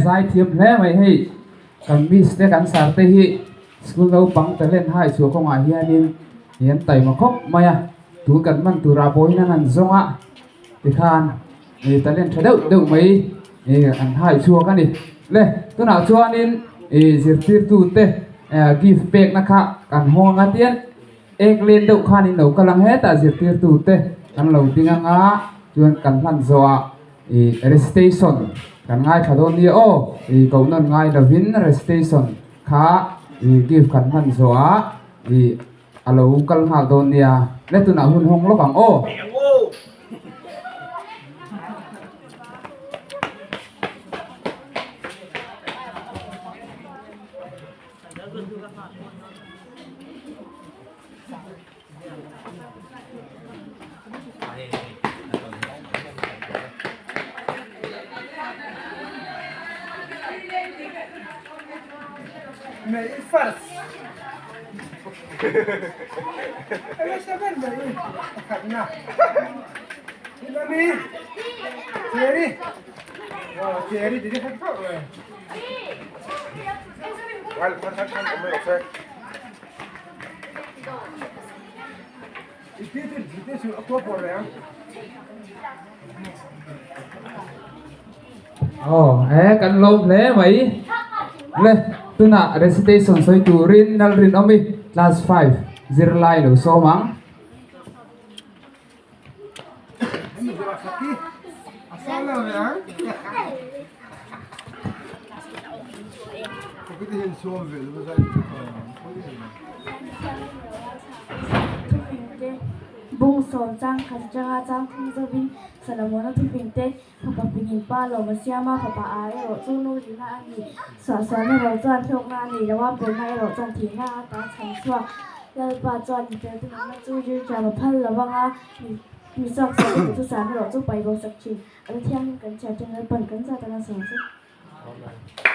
zaithiam hle mai hei kan miss te kan sir te hi school naupang talent hai chhuah kawngah hianin ih an taima khawp mai a tun kan hman turah pawh hian an han zawng a tikhan ih talent tha deuh deuh mai ih an hai chhuak a ni le tunah chuanin ih zirtirtu te eh gift pekna kha kan hawng anga tian. Ek len deuh khan in lo kal ang hetah zirtirtu te kan lo ding ang a, chuan kan hman zawhah ih recitation kan ngaithla dawn nia aw, ih koh nawn ngai lovin recitation kha ih gift kan hman zawhah ih a lo kal nghal dawn nia, le tunah hun hawng lawk ang aw. Aw he kan lawm hle mai le tunah recitation sawi turin Lalrinawmi class five zirlai lo sawm ang. Bung sawm chang khat atanga chang thum zawin Solomona thufing te fapa pinin pa lawm a siam a, fapa a erawh chu nu rina a ni. Suahsualna ro chuan hlawkna a nei lo a, pelna erawh chuan thihna a ta chhan chhuak. Lalpa chuan mi fel te nunna chu rilṭam a phal lo vang a, mi chhuak sual te chu san erawh chu paih bo sak thin. A la thianghlim kan chhiar chuan Lalpa'n kan zat a la sawi che. Amen.